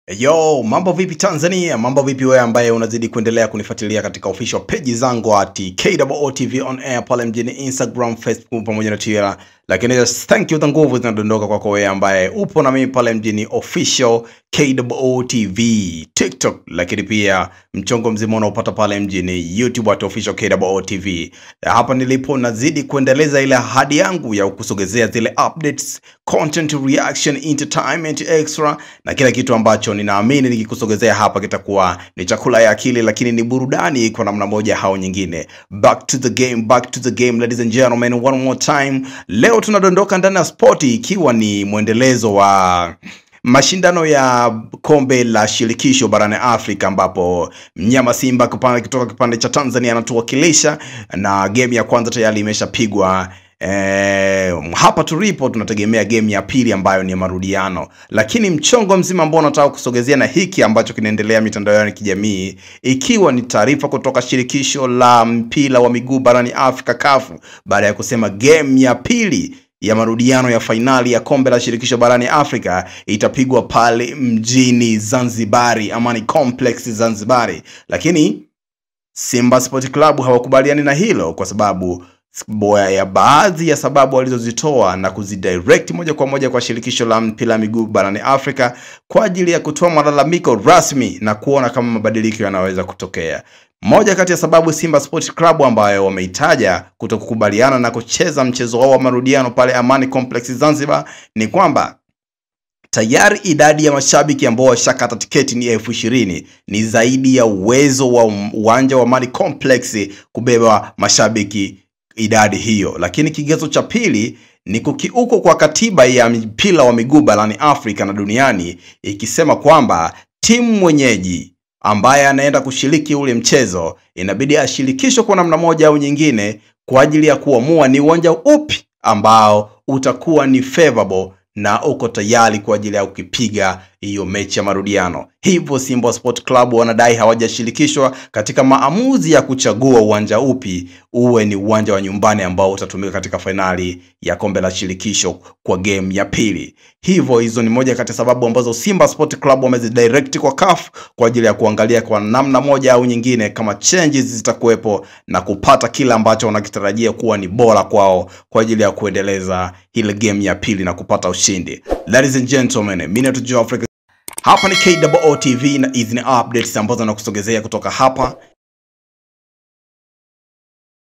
Yo, mambo vipi Tanzania? Mambo vipi wewe ambaye unazidi kuendelea kunifuatilia katika official page zangu at KOO TV on air pale mjini Instagram, Facebook pamoja na Twitter. Lakini just thank you, nguvu zinadondoka kwako wewe ambaye upo na mimi pale mjini official KOO TV TikTok, lakini pia mchongo mzima unaopata pale mjini YouTube at official KOO TV. Hapa nilipo nazidi kuendeleza ile ahadi yangu ya kukusogezea zile updates, content, reaction, entertainment extra na kila kitu ambacho ninaamini nikikusogezea hapa kitakuwa ni chakula ya akili, lakini ni burudani kwa namna moja au nyingine. Back to the game, back to the game, ladies and gentlemen, one more time. Leo tunadondoka ndani ya spoti ikiwa ni mwendelezo wa mashindano ya kombe la shirikisho barani Afrika, ambapo mnyama Simba kutoka kipande cha Tanzania anatuwakilisha na game ya kwanza tayari imeshapigwa. Hapa tulipo tunategemea game ya pili ambayo ni marudiano, lakini mchongo mzima ambao nataka kusogezea na hiki ambacho kinaendelea mitandao ya kijamii, ikiwa ni taarifa kutoka shirikisho la mpira wa miguu barani Afrika CAF, baada ya kusema game ya pili ya marudiano ya fainali ya kombe la shirikisho barani Afrika itapigwa pale mjini Zanzibari, Amani Complex Zanzibari. Lakini Simba Sport Club hawakubaliani na hilo kwa sababu ya baadhi ya sababu walizozitoa na kuzidirect moja kwa moja kwa shirikisho la mpira miguu barani Afrika kwa ajili ya kutoa malalamiko rasmi na kuona kama mabadiliko yanaweza kutokea. Moja kati ya sababu Simba Sport Club ambayo wameitaja kutokukubaliana na kucheza mchezo wao wa marudiano pale Amani Complex Zanzibar ni kwamba tayari idadi ya mashabiki ambao washakata tiketi ni 20,000, ni zaidi ya uwezo wa uwanja wa Amani Complex kubeba mashabiki idadi hiyo. Lakini kigezo cha pili ni kukiuko kwa katiba ya mpira wa miguu barani Afrika na duniani, ikisema kwamba timu mwenyeji ambaye anaenda kushiriki ule mchezo inabidi ashirikishwe kwa namna moja au nyingine kwa ajili ya kuamua ni uwanja upi ambao utakuwa ni favorable na uko tayari kwa ajili ya kukipiga hiyo mechi ya marudiano. Hivyo Simba Sport Club wanadai hawajashirikishwa katika maamuzi ya kuchagua uwanja upi uwe ni uwanja wa nyumbani ambao utatumika katika fainali ya kombe la shirikisho kwa game ya pili. Hivyo hizo ni moja kati ya sababu ambazo Simba Sport Club wamezidirect kwa CAF kwa ajili ya kuangalia kwa namna moja au nyingine kama changes zitakuwepo na kupata kila ambacho wanakitarajia kuwa ni bora kwao kwa ajili ya kuendeleza ile game ya pili na kupata ushindi. Ladies and gentlemen, mimi ni Africa. Hapa ni KOO TV na hizi ni updates ambazo nakusogezea kutoka hapa.